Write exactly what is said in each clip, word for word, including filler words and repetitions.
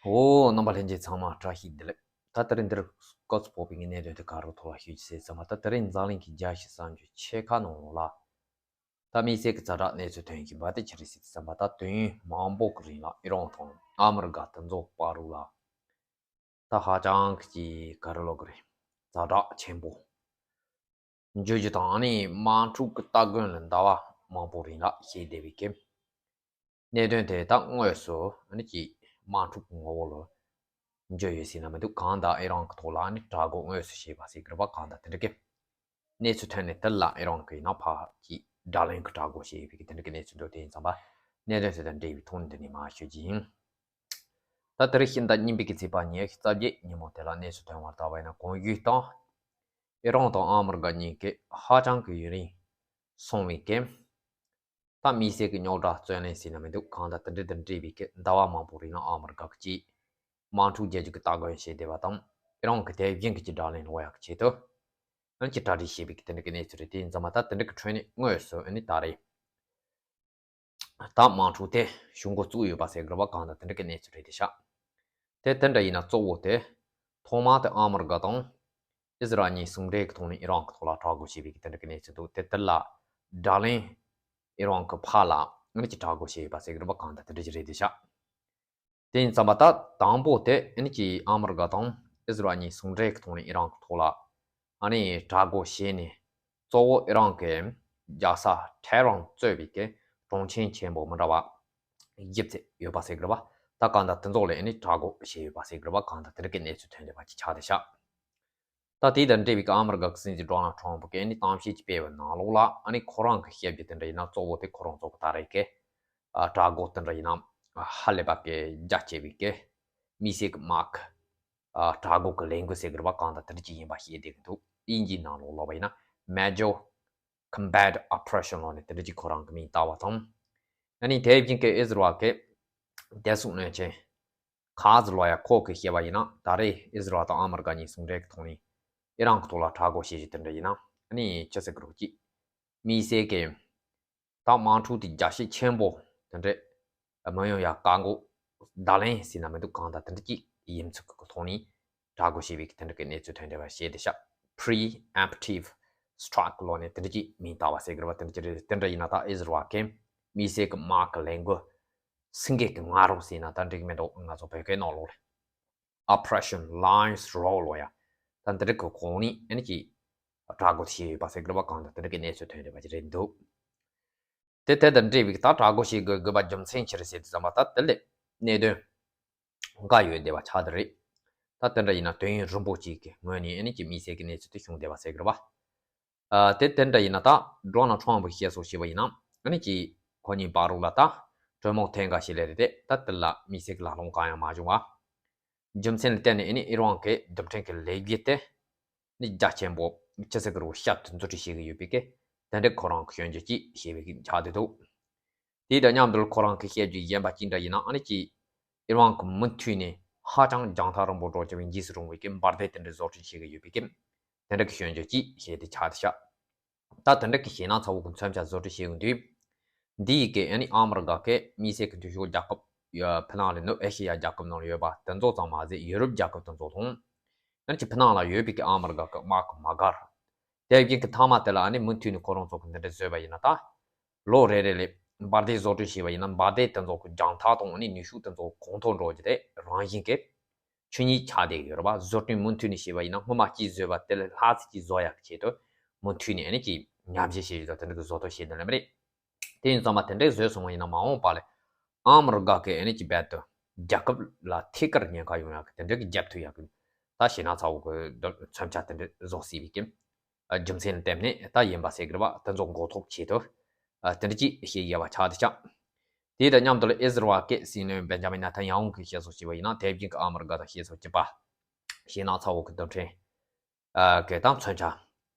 འོ། རྣམ་པ་ལྷན་རྒྱས་ཚང་མ་བཀྲ་ཤིས་བདེ་ལེགས། ད་དེ་རིང་འདིར་སྐབས་སུ་བབས་པའི་གནད་དོན་དེ་ག་རེ་ཐོག་ལ་ཞུ་རྒྱུ་ཟེར་ཙམ་པ། ད་དེ་རིང་འཛམ་གླིང་གི་རྒྱལ་སྤྱི་གསར་འགྱུར་ཆེ་ཁག་ནང་ལོགས་ལ། ད་དམིགས་བསལ་གྱི་ཛ་དྲག་གནས་ཚུལ་ཐོན་གྱི་འབའ་དེ་ཅི་རེད་ཟེར་ཙམ་པ། ད་དུས་ཡུན་མང་པོ་གི་རིང་ལ་ཨི་རན་དང་ཨ་མི་རི་ཀ་དེ་ཚོ་བར་ལ། ད་ཧ་ཅང་གི་ག་རེ་ལབ་དགོས་རེད། ཛ་དྲག་ཆེན་པོ། འཇུ་རྒྱུ་དང་ཨ་ནི་དམག་འཁྲུག་གི་སྟ་གོན་ལ་ཟླ་བ་མང་པོ་རིང་ལ་བྱས་བསྡད་པའི་སྐབས། གནད་དོན་དེ་ད་དངོས་སུ་ཨ་ནི་ཀྱི་དམག་འཁྲུག་གི་ངོ་བོ་ལ་འགྱུར་ཡོད་ཟེར་ན་མི་འདུག་གང་ལྟར་ཨི་རན་གྱི་ཐོག་ལ་ཨ་ནི་དྲག་རྒོལ་དངོས་སུ་བྱས་པ་ཟེར་གྱི་རེད་པ། གང་ལྟར་དེ་འདྲ་གི་གནས་ཚུལ་ཐོན་ནས། དེ་ལ་ཨི་རན་གྱི་ཡིན་ན་ཕར་གྱི་དྲག་ལན་གྱི་དྲག་རྒོལ་བྱས་ཡོད་པའི་གི་དེ་འདྲ་གི་གནས་ཚུལ་འདུག་དེ་ཡིན་ཙམ་པ། གནད་དོན་དེ་དང་འབྲེལ་བའི་ཐོག་ནས་འདི་ནས་མར་ཞུ་རྒྱུ་ཡིན། ད་དེ་རིང་ཕྱི་ཟླ་གཉིས་པའི་གི་ཚེས་པ་ཉི་ཤུ་རྩ་བརྒྱད་ཉིན་མོ་དེ་ལ་གནས་ཚུལ་ཐོན་པར་ལྟ་བ་ཡིན་ན། གོང་ཞུས་ལྟར་ཨི་རན་དང་ཨ་མི་རི་ཀ་གཉིས་ཀས་ཧ་ཅང་གི་ཡུན་རིང་སོང་བའི་སྐབས། ད་དམིགས་བསལ་གྱི་རྙོག་དྲ་རྩོད་ལེན་ཟེར་ན་མི་འདུག་གང་ལྟར་དེ་འདྲ་དང་འབྲེལ་བའི་སྐབས་ཟླ་བ་མང་པོ་རིང་ལ་ཨ་མི་རི་ཀ་གིས་དམག་འཁྲུག་རྒྱག་རྒྱུ་གི་སྟ་གོན་བྱས་བསྡད་པ་དང་། ཨི་རན་གྱིས་དེ་བཞིན་གྱི་དྲག་ལན་སློག་ཡག་གི་ཆེད་དུ་ཨ་ནི་ཀྱི་གྲ་སྒྲིག་བྱས་པའི་གི་དེ་འདྲ་གི་གནས་ཚུལ་རེད། དེ་ཡིན་ཙམ་པ། ད་དེ་འདྲ་གི་ཁྲོད་ནས་དངོས་སུ་ཨ་ནི་ད་རེས་ད་དམག་འཁྲུག་དེ་ཞུ་འགོ་བཙུགས་ཡོད་པ་ཟེར་གྱི་རེད་པ། གང་ལྟར་དེ་འདྲ་གི་གནས་ཚུལ་རེད་དེ་ཤག་དེ་དེ་འདྲ་ཡིན་ན་གཙོ་བོ་དེ་ཐོག་མར་དེ་ཨ་མི་རི་ཀ་དང་ཨི་ཟི་རལ་གཉིས་ཟུང་འབྲེལ་གྱི་ཐོག་ནས་ཨི་རན་གྱི་ཐོག་ལ་དྲག་རྒོལ་བྱས་པའི་གི་དེ་འདྲ་གི་གནས་ཚུལ་འདུག་དེ་དེ་ལ་དྲག་ལན་ཨི་རན་གྱི་ཕར་ལ་ཨ་ནི་ཀྱི་དྲག་རྒོལ་བྱས་ཡོད་པ་ཟེར་གྱི་རེད་པ། གང་ལྟར་དེ་འདྲ་ཞིག་རེད་དེ་ཤག་དེ་ཡིན་ཙམ་པ། ད་དང་པོ་དེ་ཨ་ནི་ཀྱི་ཨ་མི་རི་ཀ་དང་ཨི་ཟི་རལ་གཉིས་ཟུང་འབྲེལ་གྱི་ཐོག་ནས་ཨི་རན་གྱི་ཐོག་ལ་ཨ་ནི་དྲག་རྒོལ་བྱས་ནས། གཙོ་བོ་ཨི་རན་གྱི་རྒྱལ་ས་ཊེ་ཧ་རན་གཙོས་པའི་གི་གྲོང་ཁྱེར་ཆེན་པོ་མི་འདྲ་བ་བཞི་ཙམ་ཡོད་པ་ཟེར་གྱི་རེད་པ། ད་གང་ལྟར་དེ་ཚོ་ལ་ཨ་ནི་དྲག་རྒོལ་བྱས་ཡོད་པ་ཟེར་གྱི་རེད་པ། གང་ལྟར་དེ་འདྲ་གི་གནས་ཚུལ་ཐོན་བསྡད་པ་ཅིག་ཆགས་བསྡད་ཤག་ད་དེ་དང་འབྲེལ་བའི་གི་ཨ་མི་རི་ཀ་གི་སྲིད་འཛིན་ཌོ་ནལ་ཊམ་ཕ་གིས་ཨ་ནི་གཏམ་བཤད་ཅིག་སྤེལ་བའི་ནང་ལོགས་ལ། ཨ་ནི་ཁོ་རང་གི་བཤད་རྒྱུ་དེ་འདྲ་ཡིན་ན། གཙོ་བོ་དེ་ཁོ་རང་ཚོ་གི་ད་རེས་ཀྱི་ཨ་དྲག་རྒོལ་དེ་འདྲ་ཡིན་ན་ཧ་ལས་པ་གི་རྒྱ་ཆེ་བའི་གི་དམིགས་བསལ་གྱི་དམག་གི་ཨ་དྲག་རྒོལ་གྱི་ལས་འགུལ་ཟེར་གྱི་རེད་པ། གང་ལྟར་དེ་འདྲ་ཅིག་ཡིན་པ་བཤད་བསྡད་ཀྱི་འདུག་དབྱིན་ཇིའི་ནང་ལོགས་ལབ་པ་ཡིན་ན་Major Combat Operation ལབ་ནས་དེ་འདྲ་ཅིག་ཁོ་རང་གི་མིང་བཏགས་པ་དང་། ཨ་ནི་དེ་བཞིན་གྱི་ཨི་ཟི་རལ་གྱི་བདེ་སྲུང་བློན་ཆེན་ཁ་ཛི་ལོ་ཡ་ཁོ་གིས་བཤད་པ་ཡིན་ན། ད་རེས་ཨི་ཟི་རལ་དང་ཨ་མི་རི་ཀ་གཉིས་ཟུང་འབྲེལ་གྱི་ཐོག་ནས་ཨི་རན་གྱི་ཐོག་ལ་དྲག་རྒོལ་བྱེད་རྒྱུ་དེ་འདྲ་ཡིན་ན། ཨ་ནི་ཅི་ཟེར་གྱི་རེད། ཅིག་དམིགས་བསལ་གྱི་ད་དམག་འཁྲུག་དེ་རྒྱ་ཤུགས་ཆེན་པོ་དེ་འདྲ་མི་ཡོང་ཡ་བཀག་འགོག་བརྡ་ལན་ཟེར་ན་མི་འདུག་གང་ལྟར་དེ་འདྲ་ཅིག་ཡིན་ཚུལ་གྱི་ཐོག་ནས་དྲག་རྒོལ་བྱས་པའི་དེ་འདྲ་གི་གནས་ཚུལ་ཐོན་བསྡད་པ་བཤད་བསྡད་ཤག Preemptive strike ལབ་ནས་དེ་འདྲ་ཅིག་མིང་བཏགས་པ་ཟེར་གྱི་རེད་པ། དེ་འདྲ་ཅིག་རེད། དེ་འདྲ་ཡིན་ན་ད་ཨི་ཟི་རལ་གྱི་དམིགས་བསལ་གྱི་དམག་གི་ལས་འགུལ་སེང་གེ་གི་ང་རོ་ཟེར་ན་ད་འགྲིག་མི་འདུག་ང་ཚོ་བོད་སྐད་ནང་ལོགས་ལ། Operation Lion's Roar ལབ་ཡ། ད་འདི་འདྲ་གི་གོང་ནས་ཨ་ནི་ཀྱི་དྲག་རྒོལ་བྱས་ཡོད་པ་ཟེར་གྱི་རེད་པ། གང་ལྟར་དེ་འདྲ་གི་གནས་ཚུལ་ཐོན་བསྡད་པ་ཅིག་རེད་འདུག་དེ་དེ་དང་འབྲེལ་བའི་ད་དྲག་རྒོལ་བྱེད་དགོས་དགོས་པ་རྒྱུ་མཚན་ཅི་རེད་ཟེར་དུས་ཙམ་པ། ད་དེ་ལས་གནད་དོན་འགའ་ཡོད་བསྡད་པ་ཆགས་བསྡད་རེད། ད་དེ་འདྲ་ཡིན་ན་དུས་ཡུན་རིང་པོ་ཅིག་གི་སྔོན་ནས་ཨ་ནི་ཀྱི་དམིགས་བསལ་གྱི་གནས་ཚུལ་དེ་བྱུང་བསྡད་པ་ཟེར་གྱི་རེད་པ། ཨ་དེ་དེ་འདྲ་ཡིན་ན་ད་ཌོ་ནལ་ཊམ་ཕ་གིས་བཤད་སྲོལ་བྱས་པ་ཡིན་ན། ཨ་ནི་ཀྱི་ཁོ་གཉིས་བར་ལ་ད་གྲོས་མོལ་ཐེངས་འགའ་ཞིག་སླེབས་རེད་དེ། ད་དེ་ལ་དམིགས་བསལ་གྱི་ལྷག་ལུས་གང་ཡང་མ་བྱུང་བ། རྒྱུ་མཚན་ལ་བརྟེན་ནས་ཨ་ནི་ཨི་རན་གྱི་རྡུལ་ཕྲན་གྱི་ལས་འགུལ་དེ་ནི་རྒྱ་ཆེན་པོ་ཅི་ཟེར་གྱི་རེད། ཞབས་ཏོག་མཛུབ་ཁྲིད་བྱེད་ཀྱི་ཡོད་པའི་གི་དེ་འདྲ་ཁོ་རང་གི་སྐྱོན་བརྗོད་ཅིག་བྱས་པའི་གི་ཆགས་བསྡད་འདུག་དེ་དང་མཉམ་དུ་ཁོ་རང་གི་བཤད་རྒྱུ་གཞན་པ་ཅི་འདྲ་ཡིན་ན། ཨ་ནི་ཀྱི་ཨི་རན་གྱིས་མུ་མཐུད་ནས་ཧ་ཅང་རྒྱང་ཐག་རིང་པོ་འགྲོ་བྱ་བའི་འཇིགས་སུ་རུང་བའི་གི་འབར་མདེལ་དེ་འདྲ་བཟོ་སྐྲུན་བྱེད་ཀྱི་ཡོད་པའི་གི་དེ་འདྲ་གི་སྐྱོན་བརྗོད་ཅིག་བྱས་ཏེ་ཆགས་བསྡད་ཤག་ད་དེ་འདྲ་གི་ཞེད་སྣང་ཚ་བོ་གི་མཚོན་ཆ་བཟོ་སྐྲུན་བྱེད་ཀྱི་འདུག་འདི་ཡི་གི་ཨ་ནི་ཨ་མི་རི་ཀ་གི་དམིགས་བསལ་གྱི་འཐུས་ཤོར་རྒྱལ་ཁབ་ཡ་ཕི་ནང་ལ་ནུབ་ཨེ་ཤེ་ཡ་རྒྱལ་ཁབ་ནང་ལ་ཡོད་པ་དེ་ཚོ་ཙམ་མ་ཟད། ཡུ་རོབ་རྒྱལ་ཁབ་དེ་ཚོ་དང་། ཨ་ནི་ཀྱི་ཕི་ནང་ལ་ཡོད་པའི་གི་ཨ་མི་རི་ཀ་གི་དམག་གི་དམག་སྒར། དེ་བཞིན་གྱི་མཐའ་མ་དེ་ལ་ཨ་ནི་མུ་མཐུད་ནས་ཁོ་རང་ཚོ་གི་འདི་འདྲ་བཟོས་པ་ཡིན་ན། ད་ལོ་རེ་རེ་ལ་འབར་མདེལ་བཟོ་སྐྲུན་བྱས་པ་ཡིན་ན། འབར་མདེལ་དེ་ཚོ་གི་རྒྱང་ཐག་དང་ཨ་ནི་ནུས་ཤུགས་དེ་ཚོ་གོང་མཐོར་འགྲོ་རྒྱུ་དེ་རང་བཞིན་གྱི་ཆོས་ཉིད་ཆགས་བསྡད་ཡོད་རེད་པ། བཟོ་སྐྲུན་མུ་མཐུད་ནས་བྱས་པ་ཡིན་ན། སྔོན་མ་གཅིག་བཟོས་པ་དེ་ལས་ལྷག་ཙམ་ཅིག་བཟོ་ཡག་གི་ཆེད་དུ་མུ་མཐུད་ནས་ཨ་ནི་ཀྱི་ཉམས་ཞིབ་བྱེད་རྒྱུ་དང་དེ་འདྲ་གི་བཟོ་ཐབས་བྱེད་བསྡད་ལེ་མི་རེད། དེ་ཡིན་ཙང་མ་དེ་འདྲའི་བཟོས་སོང་བ་ཡིན་ན། མ་འོངས་པ་ལ་ཨ་མི་རི་ཀ་གི་ཨ་ནི་ཀྱི་རྦད་དེ་རྒྱལ་ཁབ་ལ་ཐད་ཀར་ཉེན་ཁ་ཡོང་ཡག་གི་དེ་འདྲ་གི་རྒྱབ་ཐུབ་ཡག་གི་ད་ཞེད་སྣང་ཚ་བོ་གི་མཚོན་ཆ་དེ་འདྲ་བཟོ་སྲིད་པའི་གི་རྒྱུ་མཚན་ལ་བརྟེན་ནས་ད་ཡིན་པ་ཟེར་གི་རེད་པ། དེ་ཚོ་འགོག་ཐབས་ཆེད་དུ་ཨ་དེ་འདྲ་ཅིག་བྱེད་ཡ་བ་ཆགས་བསྡད་ཤག་དེ་དང་མཉམ་དུ་ལ་ཨི་ཟི་རལ་གྱི་སྲིད་བློན་བེན་ཇ་མིན་ནེ་ཐན་ཡ་ཧུ་གིས་བཤད་སྲོལ་བྱས་པ་ཡིན་ན། དེ་བཞིན་གྱི་ཨ་མི་རི་ཀ་དང་ཞེ་སོགས་གཅིག་པ་ཞེད་སྣང་ཚ་བོ་གི་རྡུལ་ཕྲན་ཨ་གི་ད་མཚོན་ཆ་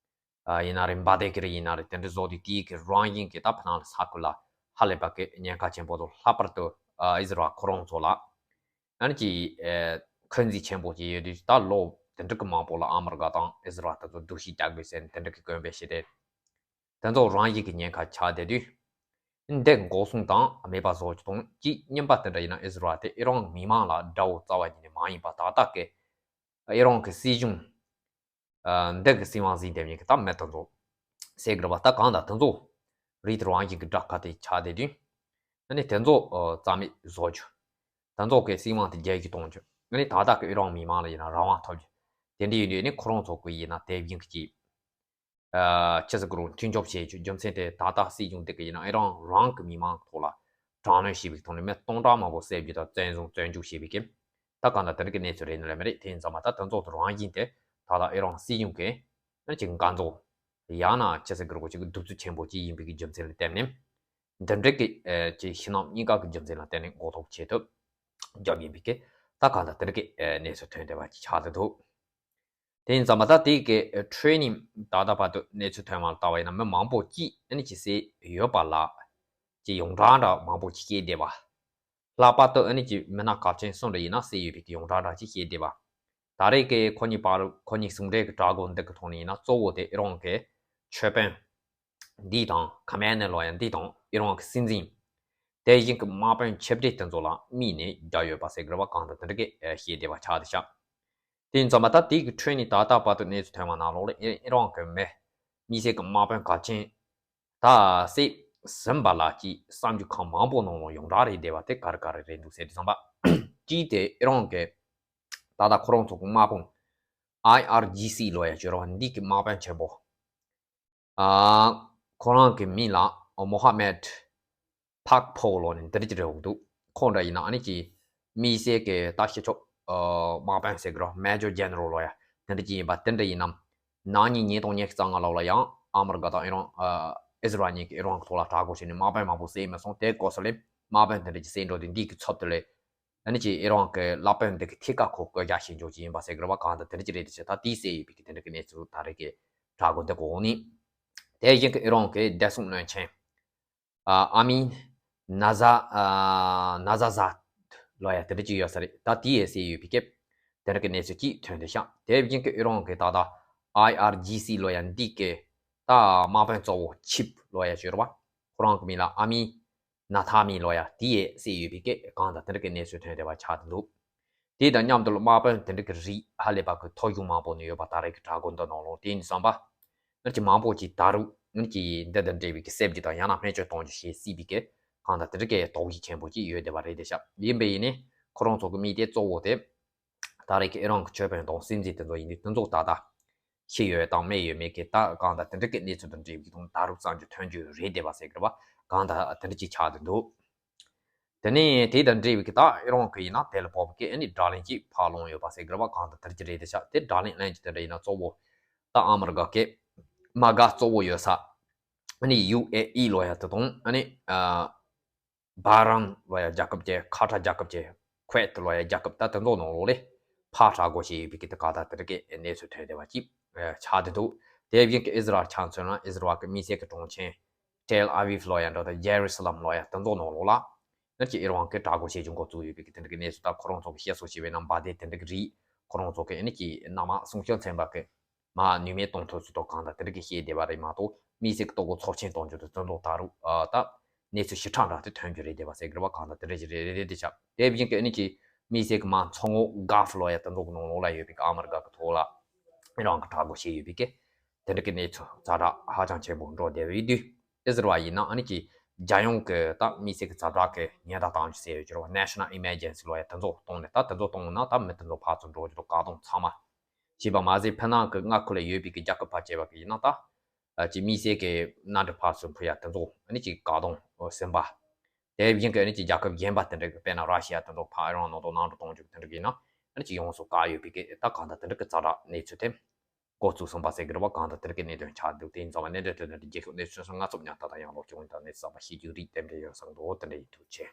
ཨ་ཡིན་ན་རེད། འབར་མདེལ་གྱི་རིགས་ཡིན་ན་རེད། དེ་འདྲ་བཟོ་དུས་དེའི་གི་རང་བཞིན་གྱི་ད་ཕི་ནང་ལ་ས་ཁུལ་ལ་ཧ་ལས་པ་གི་ཉེན་ཁ་ཆེན་པོ་དང་། ལྷག་པར་དུ་ཨ་ཨི་ཟི་རལ་ཁོ་རང་ཚོ་ལ་ཨ་ནི་ཀྱི་ཨ་འཁོན་འཛིན་ཆེན་པོ་ཅིག་ཡོད་དུས། ད་ལོ་དེ་འདྲ་གི་མང་པོ་ལ་ཨ་མི་རི་ཀ་དང་ཨི་ཟི་རལ་དེ་ཚོ་སྡུག་ཤི་རྒྱག་དགོས་ཟེར་ནས་དེ་འདྲ་གི་སྐད་འབོད་བྱས་ཏེ། དེ་ཚོ་རང་བཞིན་གྱི་ཉེན་ཁ་ཆགས་བསྡད་དུས། འདི་འགོག་སྲུང་དང་མེད་པ་བཟོ་རྒྱུ་དང་གཅིག་གཉིས་པ་དེ་འདྲ་ཡིན་ན་ཨི་ཟི་རལ་དེ་ཨི་རན་མི་མང་ལ་དགྲ་བོ་རྩ་བ་ཉིད་ནས་མ་ཡིན་པ་ཏག་ཏག་གི་ཨི་རན་གྱི་སྲིད་གཞུང་འདི་གི་སྲིད་དབང་ཟིན་བསྡད་མཁན་གྱི་ད་མི་དེ་ཚོ་ཟེར་དགོས་པ་ད་གང་ལྟར་དེ་ཚོ་རིགས་དེ་རང་བཞིན་གྱི་དགྲ་ཁ་དེ་ཆགས་བསྡད་དུས་ཨ་ནི་དེ་ཚོ་རྩ་མེད་བཟོ་རྒྱུ། དེ་ཚོ་གི་སྲིད་དབང་དེ་རྒྱལ་གྱི་གཏོང་རྒྱུ། ཨ་ནི་ད་ལྟ་གི་ཨི་རན་མི་མང་ལ་ཡིན་ན་རང་དབང་ཐོབ་རྒྱུ། དེ་འདྲ་ཡིན་དུས་ནི་ཁོ་རང་ཚོ་གི་ཡིན་ན་དེ་བཞིན་གྱི་ཨ་ཆི་ཟེར་དགོས་རུང་མཐུན་སྦྱོར་བྱེད་རྒྱུ་རྒྱུ་མཚན་དེ་ད་ལྟ་སྲིད་གཞུང་འདི་གི་ཡིན་ན་ཨི་རན་རང་གི་མི་མང་ཐོག་ལ་དྲག་གནོན་བྱས་པའི་ཐོག་ནས་མི་སྟོང་ཕྲག་མང་པོ་བསད་རྒྱུ་དང་བཙོན་བཟུང་བཙོན་འཇུག་བྱས་པའི་གི་ད་གང་ལྟར་དེ་འདྲ་གི་གནས་ཚུལ་རེད་ནི་ལ་མི་རེད། དེ་ཡིན་ཙང་མ་ད་དེ་ཚོ་དེ་རང་བཞིན་དེ་ད་ལྟ་ཨི་རན་སྲིད་གཞུང་གི་ཨ་ནི་ཅིག་འགན་རྫོགས་ཡང་ན་ཆི་ཟེར་དགོས་རུང་ཅིག་གདུག་རྩུབ་ཆེན་པོ་ཅིག་ཡིན་པའི་གི་རྒྱུ་མཚན་ལ་བརྟེན་ནས་འདི་འདྲ་གི་ཨ་ཅིག་ཕྱི་ནང་གཉིས་ཀ་གི་རྒྱུ་མཚན་ལ་བརྟེན་ནས་འགོག་ཐབས་བྱེད་ཐབས་རྒྱབ་ཡིན་པའི་གི་ད་གང་ལྟར་དེ་འདྲ་གི་ཨ་གནས་ཚུལ་ཐོན་བསྡད་པ་ཅིག་ཆགས་བསྡད་འདུག་དེ་ཡིན་ཙང་མ་ད་དེ་གི་ཨ་ཊེ་ནིང་ད་ལྟ་བར་དུ་གནས་ཚུལ་ཐོན་པ་ལ་ལྟ་བ་ཡིན་ན་མི་མང་པོ་ཅིག་ཨ་ནི་ཅིག་བསད་ཡོད་པ་ལ་ཅིག་ཡོངས་གྲགས་འདྲ་མང་པོ་ཅིག་བཤད་བསྡད་པ། ལྷག་པར་དུ་ཨ་ནི་ཅིག་མི་སྣ་གལ་ཆེན་གསུམ་རེ་ཡིན་ན་བསད་ཡོད་པའི་གི་ཡོངས་གྲགས་འདྲ་ཅིག་བཤད་བསྡད་པ། ད་རེས་ཀྱི་ཁོ་གཉིས་བར་ཁོ་གཉིས་ཟུང་འབྲེལ་གྱི་གྲོས་འགོ་འདི་གི་ཐོག་ནས་ཡིན་ན་གཙོ་བོ་དེ་ཨི་རན་གྱི་ཆོས་དཔོན་འདི་དང་ཁ་མེ་ནེ་ལོ་ཡ་འདི་དང་ཨི་རན་གྱི་སྲིད་འཛིན། དེ་བཞིན་གྱི་དམག་དཔོན་ཆེ་གྲས་དེ་ཚོ་ལ་དམིགས་ནས་རྒྱག་ཡོད་པ་ཟེར་དགོས་པ་གང་ལྟར་དེ་འདྲ་གི་བཤད་བསྡད་པ་ཆགས་བསྡད་ཤག་དེ་ཡིན་ཙང་མ་ད་དེ་གི་ཁྲོད་ནས་ད་ལྟ་བར་དུ་གནས་ཚུལ་ཐོན་པ་ནང་ལོགས་ལ་ཨི་ཨི་རན་གྱི་མི་མི་སེར་གྱི་དམག་དཔོན་གལ་ཆེན་ད་བསད་ཟིན་པ་ལ་ཅིག་གསར་འགྱུར་ཁག་མང་པོ་ནང་ལ་ཡོངས་གྲགས་རེད་བསྡད་པ་དེ་ག་རེ་ག་རེ་རེད་འདུག་ཟེར་དུས་ཙམ་པ། གཅིག་དེ་ཨི་རན་གྱི་ད་ལྟ་ཁོ་རང་ཚོ་གི་དམག་དཔུང་ཨའི་ཨར་ཇི་སི་ལོ་ཡ་ཅོ་རོ་འདི་གི་དམག་དཔོན་ཆེན་པོ། ཨ་ཁོ་རང་གི་མིང་ལ་མོ་ཧ་མེད་ཕག་ཕོ་ལོ་ནི་འདི་རིགས་རེད་འདུག་ཁོང་འདྲ་ཡིན་ན་ཨ་ནི་ཀྱི་དམིགས་བསལ་གྱི་ལྟ་ཞིབ་ཕྱོགས་དམག་དཔོན་ཟེར་གི་རོ་མེ་ཇོར་ཇེ་ནེ་རལ་ལོ་ཡ་དེ་འདྲ་ཅིག་ཡིན་པ་དེ་འདྲ་ཡིན་ནམ། ནང་ཉིན་ཉིས་སྟོང་ཉི་ཤུ་རྩ་ལྔ་ལོ་ལ་ཡང་ཨ་མི་རི་ཀ་དང་ཨི་རན་ཨ་ཨི་ཟི་རལ་གཉིས་ཀྱིས་ཨི་རན་གྱི་ཐོག་ལ་གྲོས་འགོ་བྱས་ནས་དམག་དཔོན་མང་པོ་བསད་མི་སོང་། དེ་སྐོར་སོགས་ལས་དམག་དཔོན་དེ་འདྲ་ཅིག་བསད་འགྲོ་དུས་འདི་གི་ཚབ་ཏུ་ལས། ཨ་ནི་ཅིག་ཨི་རན་གྱི་བླ་དཔོན་འདི་གི་ཐད་ཀར་ཁོ་བསྐོ་བཞག་བྱེད་འཇོག་ཅིག་ཡིན་པ་ཟེར་གི་རེད་བ། གང་ལྟར་དེ་འདྲ་ཅིག་རེད་དེ་ཆེ་ད་དེའི་བསད་ཡོད་པའི་གི་དེ་འདྲ་གི་གནས་ཚུལ་ད་རེས་ཀྱི་གྲོས་འགོ་འདི་གོ་ནི། དེ་བཞིན་གྱི་ཨི་རན་གྱི་བདེ་སྲུང་བློན་ཆེན་ཨ་ཨ་མིན་ན་ཟ་ཨ་ན་ཟ་ཟ་ལོ་ཡ་དེ་འདྲ་ཅིག་ཡོད་ས་རེད། ད་དེའི་བསད་ཡོད་པའི་གི་དེ་འདྲ་གི་གནས་ཚུལ་ཅིག་ཐོན་བསྡད་ཤག་དེ་བཞིན་གྱི་ཨི་རན་གྱི་ད་ལྟ་ཨའི་ཨར་ཇི་སི་ལོ་ཡ་འདི་གི་ད་དམག་དཔོན་གཙོ་བོ་ཆིབ་ལོ་ཡ་ཅིག་ཡོད་རེད་བ། ཁོ་རང་གི་མིང་ལ་ཨ་མིན་ན་ཐ་མི་ལོ་ཡ་དེ་ཡས་བསད་ཡོད་པའི་སྐད་གང་དང་དེ་འདྲ་གི་གནས་ཚུལ་ཐོན་བསྡད་པ་ཆགས་བསྡད་འདུག་དེ་དང་མཉམ་དུ་དམག་དཔོན་དེ་འདྲ་གི་རིགས་ཧ་ལས་པ་གི་ཐོ་གཞུང་མང་པོ་ནས་ཡོད་པ་ད་རེས་ཀྱི་གྲོས་འགོ་འདི་ནང་ལོགས་དེ་ཡིན་བསམ་པ། ནར་གྱི་མང་པོ་ཅིག་ད་རུང་ནར་གྱི་འདི་དང་འབྲེལ་བའི་གི་བསད་རྒྱུ་དང་ཡང་ན་སྨན་བཅོས་གཏོང་རྒྱུ་ཞེས་སྲིད་པའི་གི་གང་དང་དེ་འདྲ་གི་དོགས་གཞི་ཆེན་པོ་ཅིག་ཡོད་བསྡད་པ་རེད་བསྡད་ཤག་ཡིན་པས་ཡིན་ནི་ཁོ་རང་ཚོ་གི་དམིགས་གཏད་གཙོ་བོ་དེ། ད་རེས་ཀྱི་ཨི་རན་གྱི་ཆོས་དཔོན་དང་སྲིད་འཛིན་དེ་ཚོ་ཡིན་དུས་དེ་ཚོ་ད་ལྟ་ཤི་ཡོད་དང་མེད་ཡོད་མེད་ཀྱི་ད་གང་ལྟར་དེ་འདྲ་གི་གནས་ཚུལ་དང་འབྲེལ་བའི་དང་ད་རུང་གསར་འགྱུར་ཐོན་རྒྱུ་རེད་བསྡད་པ་ཟེར་གི་རེད་བ། གང་ལྟར་དེ་འདྲ་ཅིག་ཆགས་བསྡད་འདུག་དེ་ནས་དེ་དང་འབྲེལ་བའི་གི་ད་ཨི་རན་གྱི་ཡིན་ན་དེ་ལ་བབ་ཀྱི་ཨ་ནི་བགྲོ་གླེང་ཅིག་ཕར་ལོང་ཡོད་པ་ཟེར་གི་རེད་བ། གང་ལྟར་དེ་འདྲ་ཅིག་རེད་བསྡད་ཤག་དེ་བགྲོ་གླེང་ལེན་གྱི་དེ་འདྲ་ཡིན་ན་གཙོ་བོ་ད་ཨ་མི་རི་ཀ་གི་དམག་སྒར་གཙོ་བོ་ཡོད་ས་ཨ་ནི་ཡུ་ཨེ་ཨི་ལོ་ཡ་དེ་དང་ཨ་ནི་ཨ། བྷ་རན་ལོ་ཡ་རྒྱལ་ཁབ་ཀྱི་ཁ་ཏར་རྒྱལ་ཁབ་ཀྱི་ཁུ་ཝེད་ལོ་ཡ་རྒྱལ་ཁབ་ད་དེ་ཚོ་ནང་ལོགས་ལས་ཕར་གྲོས་འགོ་བྱས་ཡོད་པའི་གི་དེ་ག་ད་དེ་འདྲ་གི་གནས་ཚུལ་ཐོན་བསྡད་པ་ཅིག་ཆགས་བསྡད་འདུག་དེ་བཞིན་གྱི་ཨི་ཟི་རལ་ཆ་མཚོན་ན་ཨི་ཟི་རལ་གྱི་དམིགས་བསལ་གྱི་གྲོང་ཁྱེར་ཏེལ་ཨ་བིབ་ལོ་ཡ་འདྲ་དང་ཇེ་རུ་སི་ལམ་ལོ་ཡ་དེ་ཚོ་ནང་ལོགས་ལ་ནར་གྱི་ཨི་རན་གྱིས་གྲོས་འགོ་བྱེད་རྒྱུ་འགོ་བཙུགས་ཡོད་པའི་གི་དེ་འདྲ་གི་གནས་ཚུལ་ད་ཁོ་རང་ཚོ་གི་བཤད་སྲོལ་བྱས་པའི་ནང་འབའ་དེ་དེ་འདྲ་གི་རིགས་ཁོ་རང་ཚོ་གི་ཨ་ནི་གི་ནང་མ་སྲུང་སྐྱོབ་ཚན་པ་གི་མ་ནུས་མེད་གཏོང་ཐུབ་ཚུལ་ཐོག་གང་ལྟར་དེ་འདྲ་གི་བཤད་བསྡད་པ་རེད་མ་གཏོགས་དམིགས་བསལ་གྱི་ལྟོ་གོས་ཚབས་ཆེན་གཏོང་རྒྱུ་དེ་ཚོ་ལོག་ད་རུང་ཨ་ད་གནས་ཚུལ་ཞིབ་ཕྲ་འདྲ་དེ་ཐོན་རྒྱུ་རེད་བསྡད་པ་ཟེར་གི་རེད་བ། གང་ལྟར་དེ་འདྲ་ཞིག་རེད་རེད་རེད་དེ་ཆགས། དེ་བཞིན་གྱི་ཨ་ནི་གི་དམིགས་བསལ་གྱི་མ་མཚོ་ངོགས་གྷལ་ཕ་ལོ་ཡ་དེ་ཚོ་གི་ནང་ལོགས་ལ་ཡོད་པའི་གི་ཨ་མི་རི་ཀ་གི་ཐོག་ལ་ཨི་རན་གྱིས་གྲོས་འགོ་བྱས་ཡོད་པའི་གི་དེ་འདྲ་གི་གནས་ཚུལ་ཛ་དྲག་ཧ་ཅང་ཆེན་པོ་འགྲོ་བསྡད་པ་ཡིན་དུས་ཨི་ཟི་རལ་ཡིན་ན་ཨ་ནི་གི་རྒྱལ་ཡོངས་གི་ད་དམིགས་བསལ་གྱི་ཛ་དྲག་གི་ཉེན་བརྡ་བཏང་རྒྱུ་ཟེར་ཡོད་ཀྱི་རེད་བ། National Emergency་ལོ་ཡ་དེ་ཚོ་བཏང་ནས་ད་དེ་ཚོ་བཏང་ན་ད་མི་དེ་ཚོ་ཕར་ཚུར་འགྲོ་རྒྱུ་དང་བཀག་སྡོམ་ཚང་མ་བྱས་པ་མ་ཟད་ཕྱི་ནང་གི་མངའ་ཁུལ་ལ་ཡོད་པའི་གི་རྒྱལ་ཁབ་ཕར་བྱས་པ་གི་ཡིན་ན་ད་ཨ་ཅིག་དམིགས་བསལ་གྱི་མནའ་འབྲེལ་ཕར་ཚུར་ཕུལ་ཡ་དེ་ཚོ་ཨ་ནི་ཅིག་བཀག་སྡོམ་ཟིན་པ། དེ་བཞིན་གྱི་ཨ་ནི་ཅིག་རྒྱལ་ཁབ་གཞན་པ་དེ་འདྲ་གི་དཔེར་ན་ར་ཤི་ཡ་དེ་ཚོ་ཕར་ཨི་རན་ནང་དུ་ནང་དུ་གཏོང་རྒྱུ་དེ་འདྲ་གི་ཡིན་ན་ཨ་ནི་ཅིག་ཡོངས་སུ་བཀག་ཡོད་པའི་གི་ད་གང་ལྟར་དེ་འདྲ་གི་ཛ་དྲག་གནས་ཚུལ་དེ་འགོ་བཙུགས་སོང་པ་ཟེར་གི་རེད་བ། གང་ལྟར་དེ་འདྲ་གི་གནད་དོན་ཆགས་འདུག་དེ་ཡིན་ཙང་བ་གནད་དོན་དེ་འདྲ་རྒྱལ་ཁབ་གནས་ཚུལ་སོགས་སྔ་ཚབ་ཉར་ཐག་དང་ཡང་ལོག་བྱུང་ཡིན་དང་གནས་ཚུལ་གསར་པ་ཤེས་རྒྱུ་རིགས་དེ་འདྲ་ཡོད་བསམ་འདུག་དེ་འདྲ་ཡིན་ཐུགས་རྗེ་ཆེ།